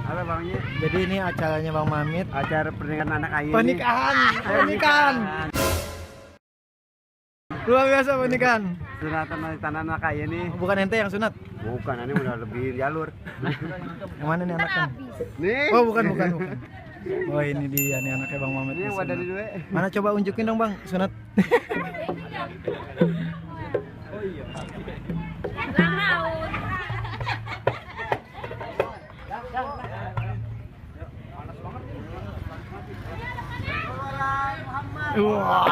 Halo Bangnya. Jadi ini acaranya Bang Mamit. Acara pernikahan anak ayah. Pernikahan. Luar biasa pernikahan. Sunatan tanah anak ayah nih. Bukan ente yang sunat. Bukan, ini udah lebih jalur. Yang mana nih anaknya? Nih. Oh bukan. Oh ini dia nih anaknya Bang Mamit. Ini yang wadah di dua. Mana coba unjukin dong Bang sunat. Wah.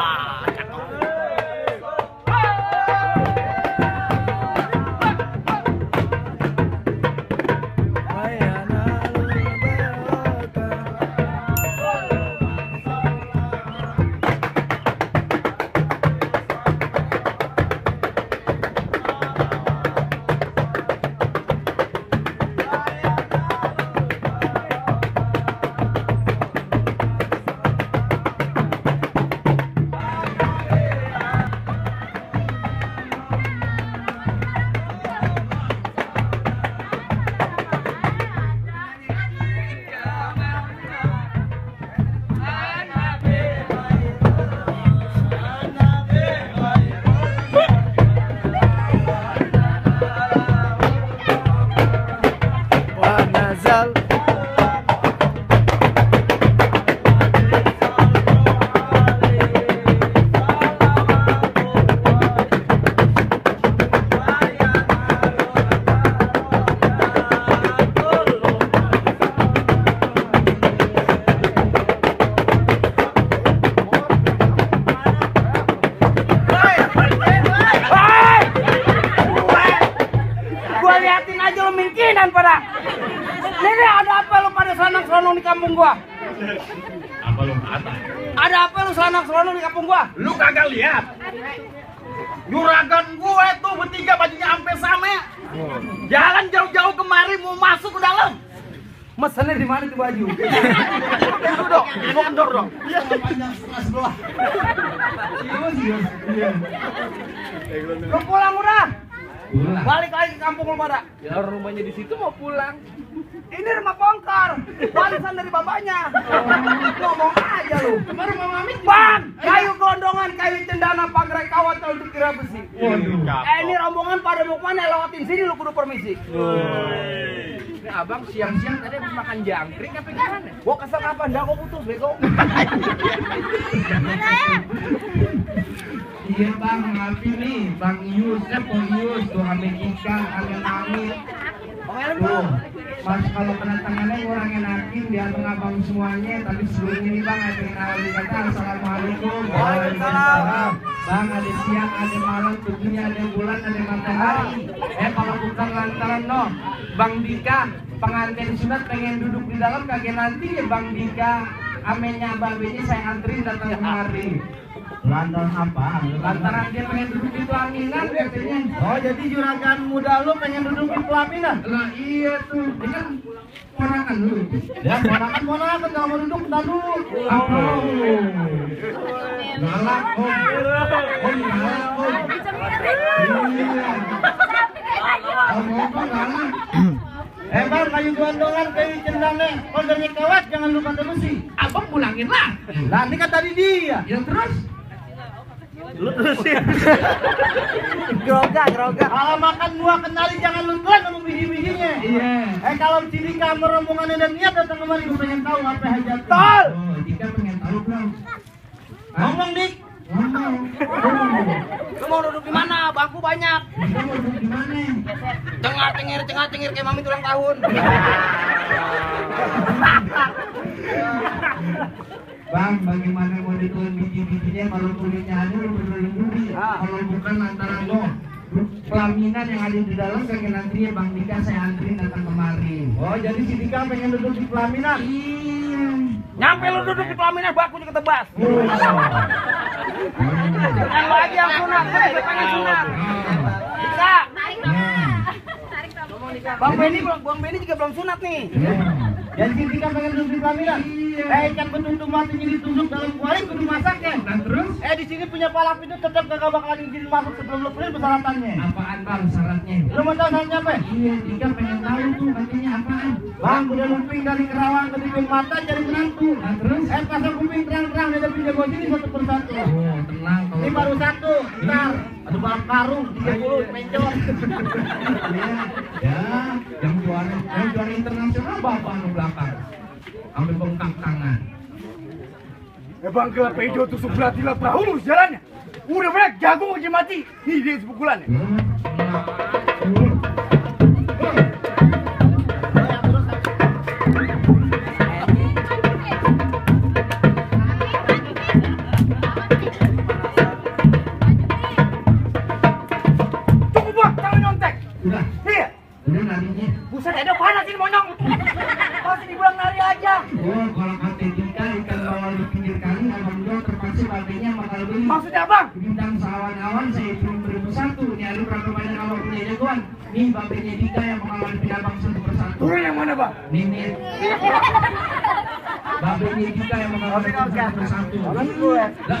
Gua liatin aja lu mingkinan pada. Ini ada apa lu pada senang-senang di kampung gua? Apa lu kata? Ada apa lu senang-senang di kampung gua? Lu kagak lihat? Juragan gue tuh bertiga bajunya sampai sama. Jalan jauh-jauh kemari mau masuk ke dalam. Mesennya di mana tuh baju? Itu dong, mau kendor dong. Lu pulang udah? Balik lagi ke kampung lu pada. Ya rumahnya di situ mau pulang. Ini rumah bongkar. Barisan dari bapaknya. Ngomong aja lu. Kemarin mau ngamit Bang, kayu gelondongan, kayu cendana, pagerai kawat, kalau dikira besi. Ini rombongan pada mau kemana? Lewatin sini lu kudu permisi. Ini abang siang-siang tadi habis makan jangkrik apa gimana? Gua kesel kapan? Dah gua putus, bego. Iya bang, maafin nih, Bang Ius, Bang Ius, tuh Amerika, Amit. Tuh, mas kalau kedatangannya orang enakin di abang semuanya, tapi sebelum ini bang ada yang awal dikata assalamualaikum. Waalaikumsalam. Bang ada siang, ada malam, tentunya ada bulan, ada matahari. Kalau bukan lantaran no, Bang Dika, pengantin sunat pengen duduk di dalam kagak nanti ya Bang Dika, amennya babenya saya anterin datang kemari. Lantaran apa? Lantaran dia pengen duduk di pelaminan katanya. Oh, jadi juragan muda lu pengen duduk di pelaminan? Lah iya tuh, dia kan ponakan lu. Ya, ponakan kalau mau duduk bentar dulu. Apa? Galak om. Om galak om. Iya. Om galak. Bang, kayu gondongan, kayu cendana, ordernya kawat, jangan lupa besi. Abang pulangin lah. Lah, ini kan tadi dia. Ya terus. Lu terusin. Groga. Kalau makan buah kenali jangan lu telan sama biji-bijinya. Iya. Kalau di kamar rombongannya dan niat datang kemari, gue pengen tahu apa hajat. Tol. Oh, Dika pengen tahu belum? Ngomong, Dik. Ngomong. Lu mau duduk di mana? Bangku banyak. Dika mau duduk di mana? Tengah-tengir kayak mami ulang tahun. Bang, bagaimana mau ditulis biji-bijinya kalau kulitnya ada lu benerin dulu ya. Kalau bukan antara lo pelaminan yang ada di dalam kagak nanti ya Bang Dika saya anterin datang kemari. Oh, jadi si Dika pengen duduk di pelaminan. Iya. Nyampe lu duduk di pelaminan, bakunya ketebas. Yang lu aja yang sunat, gua juga pengen sunat. Bisa. Bang Benny juga belum sunat nih. Dan si Tika pengen duduk di pelaminan. Ikan betutu matinya ditusuk dalam kuali kudu masak ya. Nah terus? Di sini punya palap itu tetap kagak bakalan izin masuk sebelum lu beli persyaratannya. Apaan bang syaratnya? Lu mau tahu syaratnya apa? Iya, Tika pengen tahu tuh katanya apaan? Bang, udah lumping dari Kerawang ke Dipin Mata cari menantu. Nah terus? Pasang kuping terang-terang dia pinjam bos ini satu persatu. Oh tenang kalau. Ini baru satu, ntar ada balap karung 30 pencor. Ya, yang juara internasional bapak nu belakang. Ambil bengkak tangan. Bang ke pedo tusuk belati lah perahu jalannya. Udah banyak jagung aja mati. Nih dia sepukulan ya. Cukup bang, jangan nyontek. Udah, Iya. udah narinya. Buset, ada panas ini monyong. Masih dibilang nari aja. Oh, kalau kata Tika ikan bawal di pinggir kali, alhamdulillah terpaksa babenya bakal beli. Maksudnya bang? Bintang seawan-awan saya belum satu. Nih ada berapa banyak kalau punya jagoan. Nih babenya Tika yang mengalami pinabang satu persatu. Turun yang mana bang? Nih. Babenya Tika yang mengalami satu persatu. Lah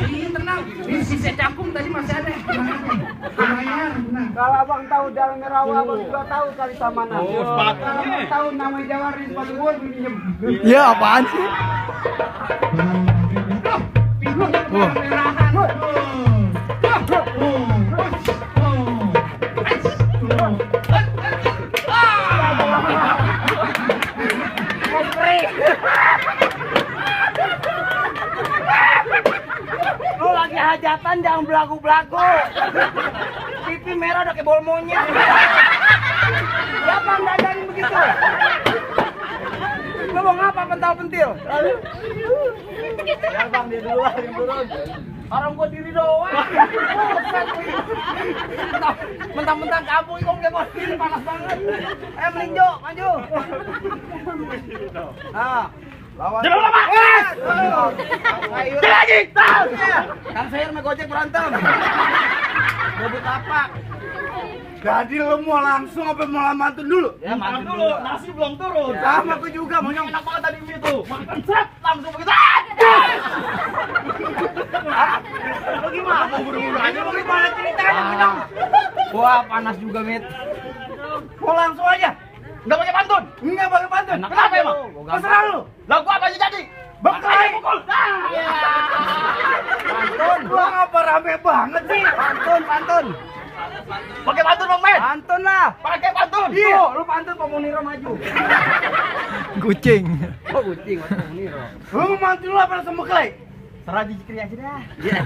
iya tenang. Ini sisa cakung tadi masih ada. Tenang aja. Bayar, tenang. Kalau abang tahu jalan Rawa, abang juga tahu kali Samana. Oh, sepatu. Kalau abang tahu nama Jawarin sepatu gua pinjem. Ya apaan sih? Pinggulnya kemerahan. Lu lagi hajatan jangan belagu-belagu. Pipi merah udah kayak bol monyet. Siapa yang dandanin begitu? Lu mau ngapa pental pentil? Ya bang, dia duluan yang turun. Orang gua diri doang. Mentang-mentang kampung kok kayak bos diri panas banget. Melinjo, maju. Nah, lawan. Jangan lama. Jangan lagi. Kang Sayur sama Gojek berantem. Bobot apa? Jadi lu mau langsung apa mau mantun dulu? Ya, mantun dulu. dulu. Nasi belum turun. Sama aku juga, Monyong monyong. enak banget tadi mie tuh. Makan set langsung begitu. Lu gimana? Mau buru-buru aja Lu lu gimana ceritanya, monyong? Wah, panas juga, Mit. Mau langsung aja. Enggak pakai pantun. Enggak pakai pantun. Kenapa emang? Terserah lu. Lah gua apa aja jadi? Beklai. Pukul. Pantun. Gua ngapa rame banget sih? Pantun. Pakai pantun dong, men. Pantun lah. Pakai pantun. Iya, lu pantun Pak Muniro maju. Kucing. Oh, kucing Pak Muniro. Lu mau mantun lu apa langsung beklai? Serah di Jikri aja dah. Iya.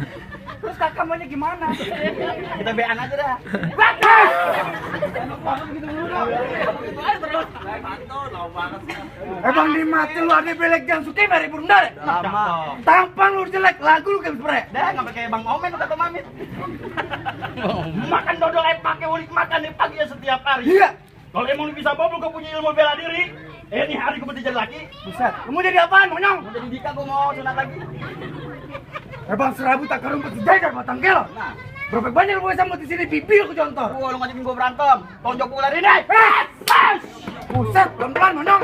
Terus kakak maunya gimana? Kita bean aja dah. Emang di mati lu ada belek yang suka dari bundar. Lama. Tampang lu jelek, lagu lu kayak spray. Dah nggak pakai Bang Omen kata Mamit. Makan dodol pakai ulik makan nih pagi ya setiap hari. Iya. Kalau emang lu bisa bobo kau punya ilmu bela diri, ini hari kau jadi laki. Buset. Lu mau jadi apaan, monyong? Mau jadi Dika gua mau sunat lagi. Bang serabu tak kerumput sejajar batang kelo. Nah, Berapa banyak lu sama di sini pipi aku contoh. gua lu ngajakin gua berantem. Tonjok ular ini. Buset, pelan-pelan monyong.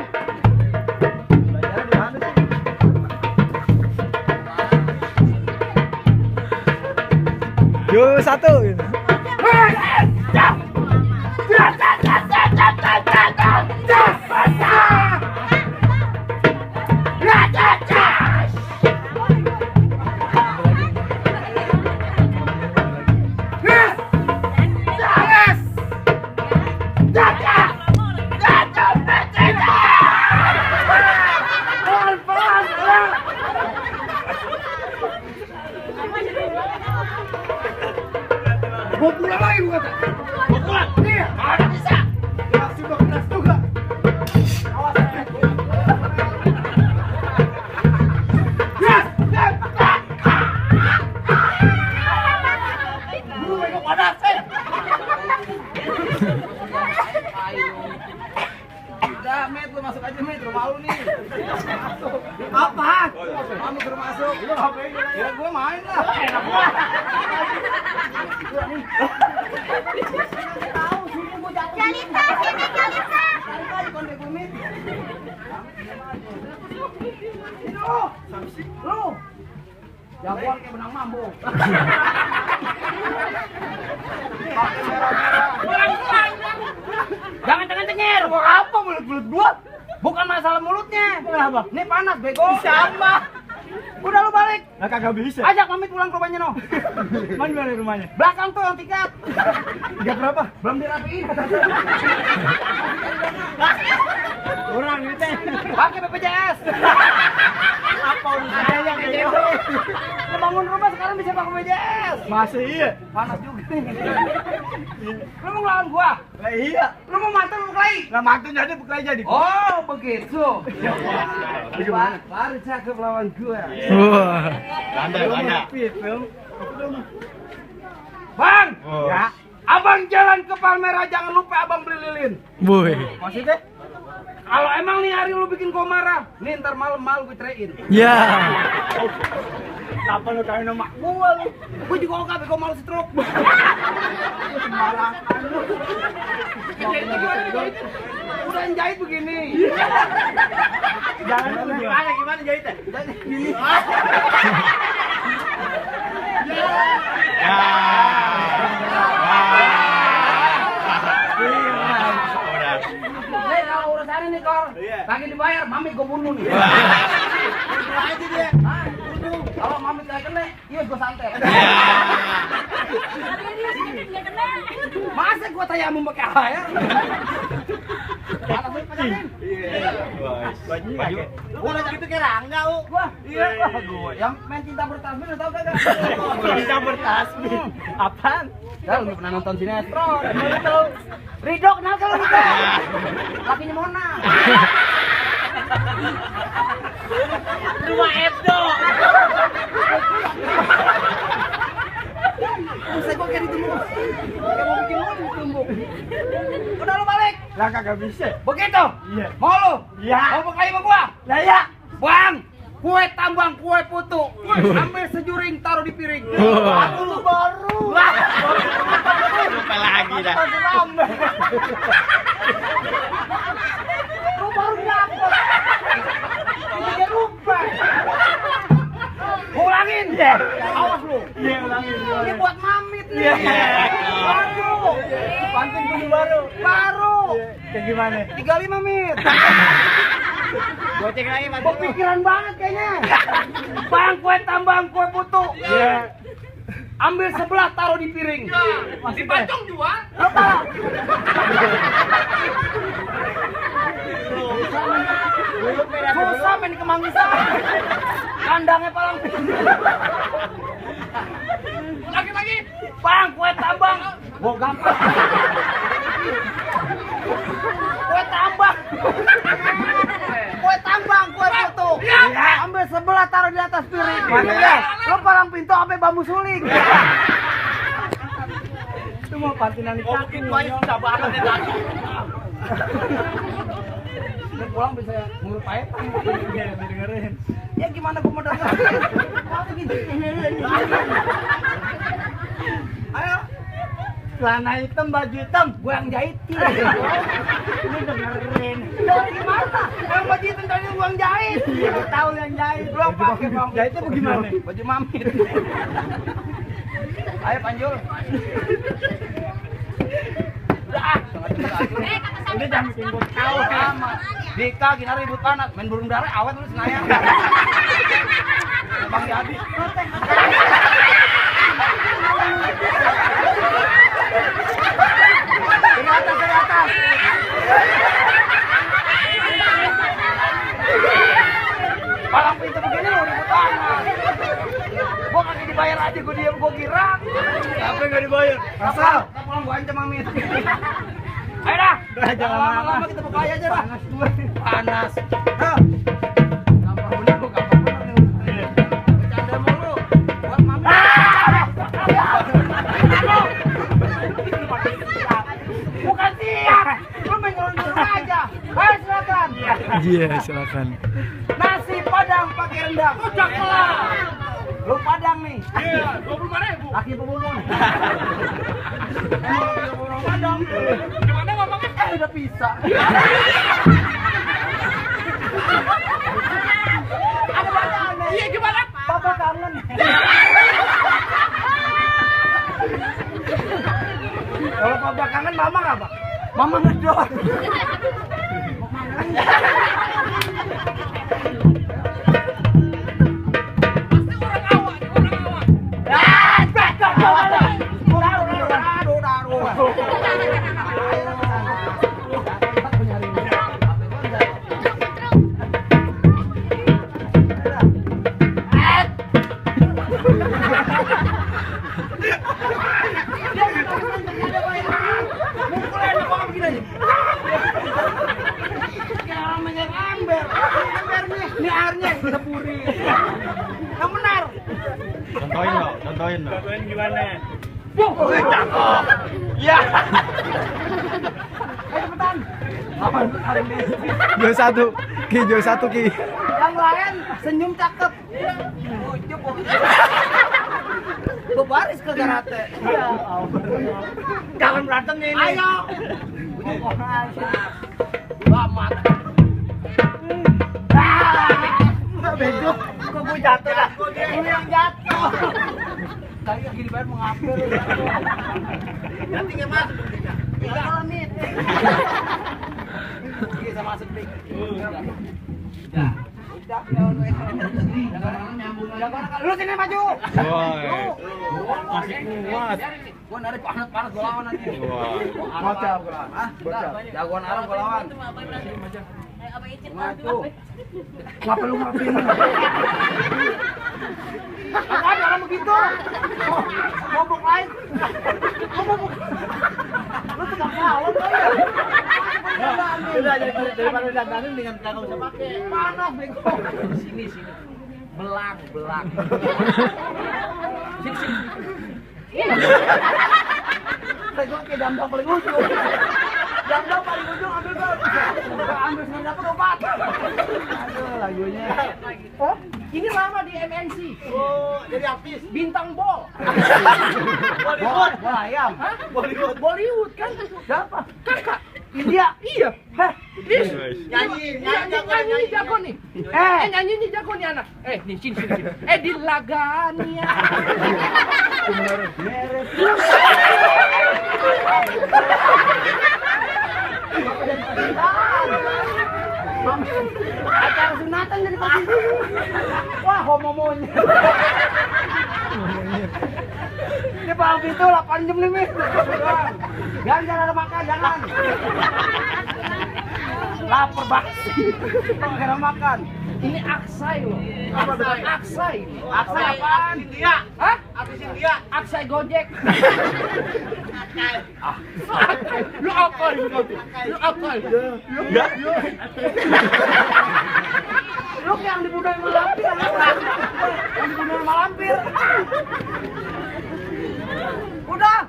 Yo satu. Gua pulang lagi gua kata. Gua pulang. Iya. Mana bisa? Masih bekas juga. Awas. Yes. Lu yang panas eh. Udah, Met, lu masuk aja, Met. Rumah lu nih. Masuk. Apaan? Mami suruh masuk. Lu ngapain? Ya gua main lah. Enak banget. Tahu sini gua jalan. Jalita, sini Jalita. Kontek gua, Met. Lu. Jagoan kayak benang mambo. Jangan cengir. Apa mulut gua? Bukan masalah mulutnya. Kenapa? Ini panas bego. Sama. Udah lu balik. Nah, kagak bisa. Ajak Mamit pulang ke rumahnya no. Mana rumahnya? Belakang tuh yang tiket. Tiket berapa? Belum dirapiin. Kurang duitnya. Pakai BPJS. Apa urusannya kayak gitu? Lu bangun rumah sekarang bisa pakai BPJS. Masih iya. Panas juga nih. Lu mau ngelawan gua? Lah iya. Lu mau mantan mau berkelahi? Lah mantu jadi bukan jadi. Oh, begitu. Baru cakep lawan gua. Wah. Tanda. Bang, Oh. ya. Abang jalan ke Palmerah jangan lupa abang beli lilin. Boy. Maksudnya? Kalau emang nih hari lu bikin gua marah, nih ntar malam-malam gue cerein. Ya. Kenapa lu kayak nama gua lu? Gua juga oke, gua malu stroke. Sembarangan lu. Udah yang jahit begini. Jangan Gimana jahitnya? Gini. Nih kalau urusan ini Kor, lagi dibayar, mami gua bunuh nih. Aja dia. Hah? Kalau mami kayak kena, iya gua santet. Masa gua tayamu pakai air? Panas banget pacarin. Baju. Udah gitu kayak Rangga, lu. Gua, iya gua. Yang main cinta bertasbih lu tau kagak? Cinta bertasbih. Apaan? Ya lu pernah nonton sinetron. Lu tahu. Ridho kenal kalau Ridho? Lakinya Mona. Rumah Ebdo. Bisa gua kayak ditumbuk. Kayak mau bikin lu ditumbuk. Udah lu balik. Lah kagak bisa. Begitu? Iya. Mau lu? Iya. Mau berkelahi sama gua? Lah ya. Bang, kue tambang, kue putu. Ambil sejuring, taruh di piring. Wah. Aku lu baru. Lupa lagi dah. Lu baru dapet. Dia lupa. Gua ulangin. Awas lu. Iya, ulangin. Ini buat mamit nih. Iya. Baru. Pantun kudu baru. Baru. Kayak gimana? 35 menit. Goceng lagi, Mas. Kepikiran banget kayaknya. Bang, kue tambang, kue putu. Iya. Ambil sebelah, taruh di piring. Dipacung jual. Apa? Susah main kemanggisan. Kandangnya palang pintu. Lagi. Bang, kue tambang. Gua gampang. Kue tambang. Kue tambang, kue putu. Ambil sebelah, taruh di atas piring. Mana ya? Lo palang pintu sampai bambu suling. Itu mau pantunan di kaki. Banyak susah banget ya tadi. Ini pulang bisa ngurut payet. Iya, dengerin. Ya gimana gua mau dengerin? Ayo, Celana hitam, baju hitam. gua yang jahitin. Ini dengerin. Dari gimana? Yang baju itu tadi gua yang jahit. Gua tahu yang jahit. Belum pakai bang. Jahitnya bagaimana? Baju mamit. Ayo Panjul. Udah ah. Ini jangan bikin gua Kau sama. Dika gini ribut panas. Main burung dara awet lu Senayan. Bang Jadi. Dari atas. Palang pintu begini lu ribut panas. Gua kagak dibayar aja, gua diam, gua girang. Apa yang nggak dibayar? Asal. Kita pulang gua ancam Mamit. Ayo dah. Jangan lama-lama kita buka aja dah. Panas gue. Panas. Nah. Gampang bener gua, gampang bener. Bercanda mulu. Buat Mamit. Bukan siap. Lu main nyolong aja. Ayo silakan. Iya, silakan. Nasi padang pakai rendang. Cakep. Lu padang nih. Iya, 25.000. Laki pemumun. Orang padang. Gimana ngomongnya? Udah pisah. Ada badannya. Mama ngedot. Ini airnya teburi. Yang benar. Contohin dong. gimana? Ya. Ayo cepetan. Jual satu, Ki, jual satu, Ki. Yang lain senyum cakep. Bebaris ke garate. Ya Jangan berantem nih ini. ayo. Selamat. Bego. Kok gue jatuh dah? Lu yang jatuh. Tadi yang gini bayar mengapel. Nanti nggak masuk. 3 menit. Bisa masuk dik. Lu sini maju. Woi. Masih kuat. Gua narik panas gua lawan nanti. Wah. Bocah gua. Hah? Jagoan Arab gua lawan. Maju. Ngapa lu ngapain? Apaan orang begitu? Ngomong lain. Lu tukang kalon kali ya? Udah daripada dandanin dengan kagak usah pakai. Panas bego. Sini. Belang. Sini. Saya kayak damdam paling ujung. Damdam paling ujung ambil gol. Ambil semua dapat obat. Aduh lagunya. Oh, ini lama di MNC. Oh, jadi habis. Bintang bol. Bollywood. Bola ayam. Hah? Bollywood kan? Siapa? Kakak. India. Iya. Hah? Nyanyi Jago nih. Nyanyi jago nih anak. Nih sini. Di Lagania. Acara sunatan jadi pagi. Wah, homo monyet. Ini Bang Pintu 8 jam limit. Jangan ada makan, jangan. Lapar banget. Kalau ada makan. Ini aksai loh. Apa tuh? Aksai. Aksai apaan? India. Hah? Habis India. Aksai Gojek. Lu apa ini? Lu apa? Lu yang dibunuh malampir. Yang dibunuh malampir. Udah.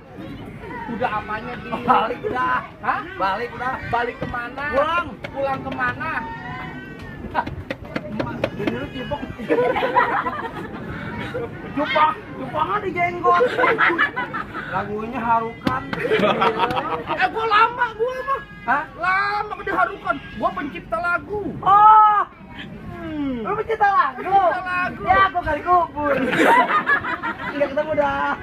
Udah apanya di? Balik udah. Hah? Balik udah. Balik kemana? Pulang. Pulang kemana? Ini lu cipok. Cupangan di jenggot. Lagunya harukan. Gua lama mah. Hah? Lama diharukan. Gua pencipta lagu. Oh. Lu pencipta lagu. Pencipta lagu. Ya, aku kali kubur. Tidak ketemu dah.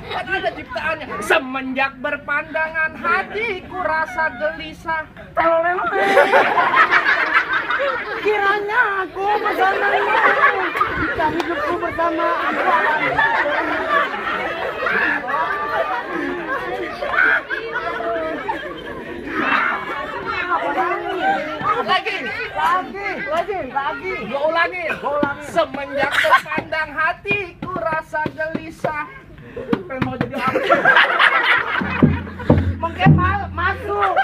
Kan ada ciptaannya. Semenjak berpandangan hatiku rasa gelisah. Kalau lelok. Kiranya aku bersamamu. Jika hidupku bersama aku lagi. Gua ulangin. Semenjak terpandang hatiku rasa gelisah. Mau jadi apa? Mengkepal masuk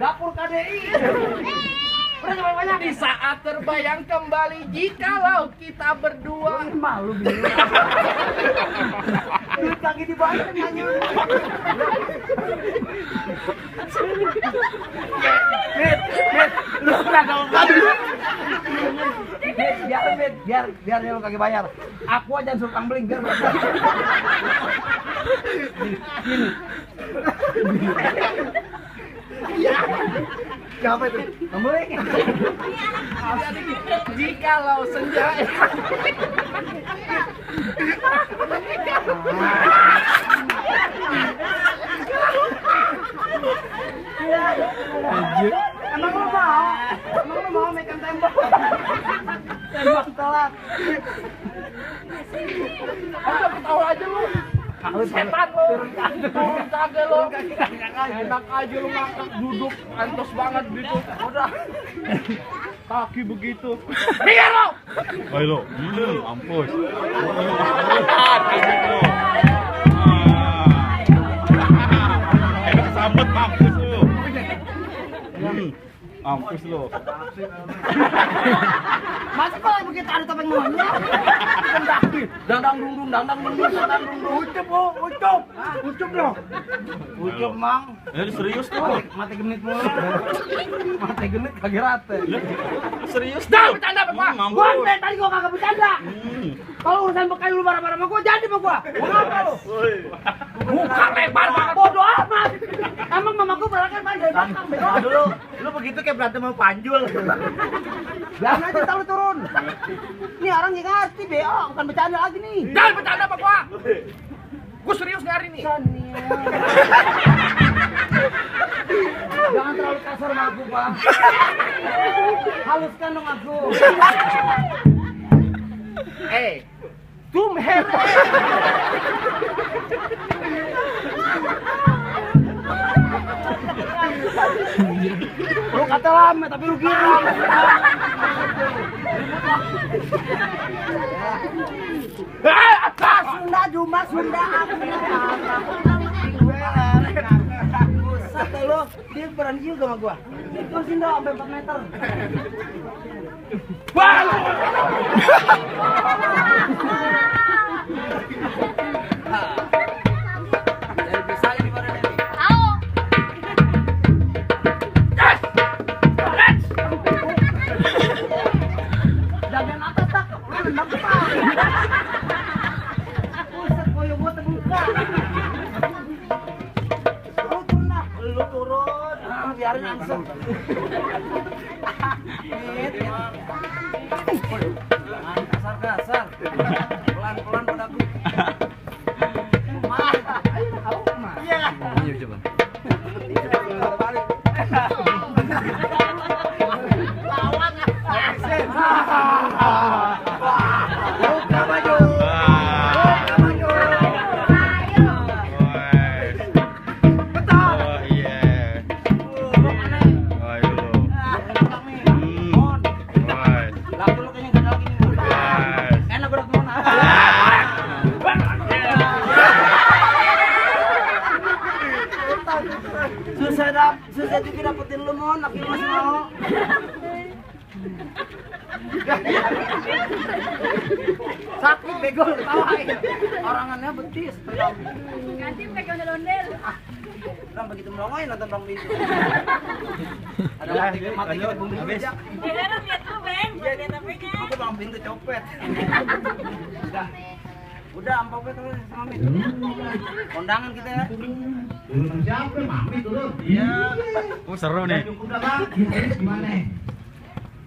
dapur KDI. Udah banyak Di saat terbayang kembali jikalau kita berdua. malu bingung. Duit kaki dibayar nyanyi. Mit, lu kagak biar lu kaki bayar. Aku aja suruh kang beling biar. Siapa itu? Kambing. Jikalau senja anjir. Emang lu mau mekan tembak? Tembak telat. Udah ketawa aja lu. Setan lu. Turun kagak lu. Enak aja lu ngangkat duduk antos banget gitu. Udah. Kaki begitu. Minggir lu. Ayo lo. Mampus. Enak sambet mampus lu. Mampus lo. Masa kalau begitu ada topeng monyet? Bukan kaki. Dandang dundung. Ucup loh. Ucup mang. Serius tuh. Mati genit mulu. Mati genit kagak rata. Serius Dah tuh. bercanda apa gua? Mampus. Gua dari tadi gua kagak bercanda. Kalau urusan bekai lu marah-marah sama gua, jadi sama gua. Ngapa lu? Muka lebar banget. Bodoh amat. Emang mama gua berangkat main dari belakang, bego. Dulu, lu begitu kayak berantem sama Panjul. Jangan aja tahu turun. Ini orang yang ngerti, BO, bukan bercanda lagi nih. Jangan bercanda apa gua? Gua serius nih hari ini. Jangan terlalu kasar sama aku, Bang. Haluskan dong aku. Tum here. Lu kata lama tapi lu gini. Sunda Juma Sunda Buset lu, dia berani juga sama gua. Terus Indo sampai 4 meter. Jadi bisa ini pada ini. Jangan atas tak, lu nendang depan. Buset, koyo gua terbuka. Lu turun. Biarin langsung. Kasar. Pelan-pelan padaku. Iya coba. Balik. Buka maju. Buka maju. Betul. Oh iya. Ayo lu. Laki lu kayaknya gak lagi nih. Enak berat mana? Susah juga dapetin lu mon, laki lu masih mau. Sakit bego lu ketawain. Orangannya betis. Ganti pakai ondel-ondel. Orang begitu melongoy nonton Bang Bintu. Ada mati Bang Bintu aja. Jangan lihat lu, Bang. Lihat HP-nya. Aku Bang Bintu copet. Udah ampau terus sama Min. Kondangan kita ya. Turun siapa? Mami turun. Iya. Oh seru nih. Cukup dah bang. Gimana?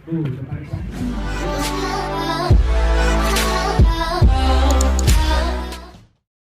Tuh,